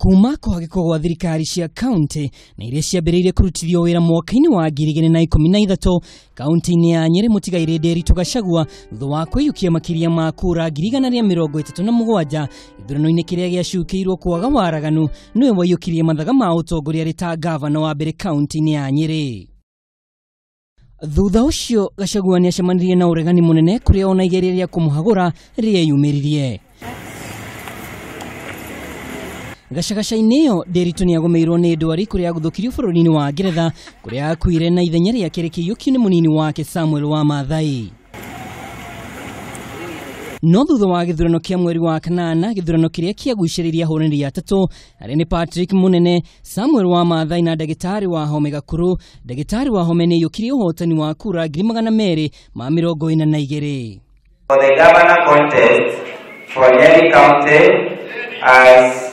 Kuma kũhagĩkwo gwa thirikari cia kaunti na iria ciambĩrĩirie kũrutithio wĩra mwaka-inĩ wa 2013 kaunti-inĩ ya Nyeri mũtigairĩ Nderitu Gachagua thutha wa kwĩyũkia makĩria ma kura 137 gĩthurano-inĩ kĩrĩa gĩacukĩirwo kwaga waraganu nĩwe waiyũkirie mathaga ma ũtongoria arĩ ta gavana wa mbere kaunti-inĩ ya Nyeri. Thutha ũcio Gachagua nĩacemanirie na ũregani mũnene kũrĩa ona igeria rĩa kũmũhagũra rĩeyumĩririe. Gacagaca-inĩ ĩyo Nderitu nĩagũmĩirwo nĩ ndwari kũrĩa aguthũkirio bũrũri-inĩ wa Ngeretha kũrĩa akuire na ithenya rĩake rĩkĩiyũkio nĩ mũnini wake Samuel Wamathai. No thutha wa gĩthurano kĩa mweri wa kanana, gĩthurano kĩrĩa kĩagucĩrĩirie ahũranĩri atatũ arĩa nĩ Patrick Munene, Samuel Wamathai na ndagĩtarĩ Wahome Gakuru. Ndagĩtarĩ Wahome nĩaiyũkirie ũhotani wa kura 242,000. For the governor contest for Nyeri County as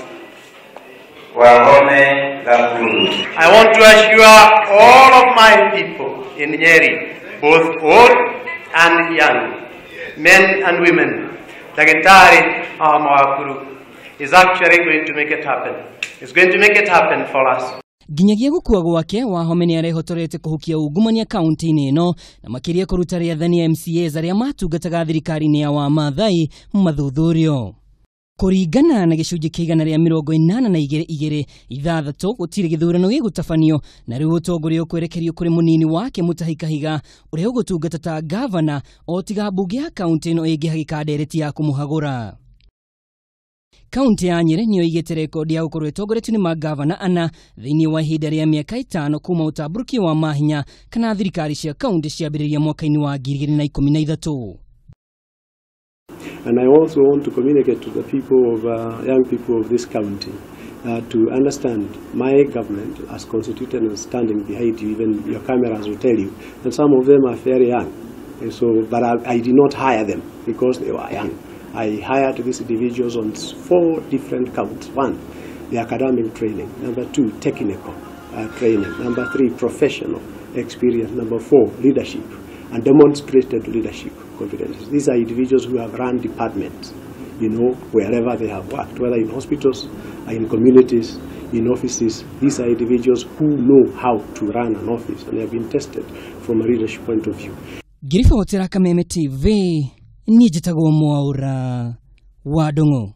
Wahome Gakuru. I want to assure all of my people in Nyeri, both old and young, men and women, Daktari Wahome Gakuru is actually going to make it happen. He's going to make it happen for us. Nginyagia gũkua gwake Wahome nĩarehotorete kũhukia ungumania kaunti-inĩ ĩno na makĩria kũruta rĩathani MCAs arĩa matungataga thirikari-inĩ ya Wamathai mathuthurio. Kũringana na gĩcunjĩ kĩa 182 2 6 gũtirĩ gĩthurano gĩgũtabanio na rĩu ũtongoria ũkwerekerio kũrĩ mũnini wake Mutahi Kahiga ũrĩa ũgũtungata ta gavana o tiga mbunge ya kaunti ĩno ĩngĩhagĩka ndereti ya kũmũhagũra. Kaunti ya Nyeri nĩyo ĩigĩte rekondi ya gũkorwo ĩtongoretio nĩ magavana ana thĩinĩ wa ihinda rĩa mĩaka 5 kuma ũtambũrũkia wa mahinya kana thirikari cia kaunti ciambĩrĩria mwaka-inĩ wa 2013. And I also want to communicate to the people of young people of this county to understand my government as constituted and standing behind you, even your cameras will tell you, and some of them are very young. And so, but I did not hire them because they were young. I hired these individuals on 4 different counts. 1, the academic training. Number 2, technical training. Number 3, professional experience. Number 4, leadership and demonstrated leadership competence. These are individuals who have run departments, you know, wherever they have worked, whether in hospitals, in communities, in offices. These are individuals who know how to run an office and they have been tested from a leadership point of view. Ngĩribotera Kameme TV, niĩ njĩtagwo Mwaũra wa Ndung'u.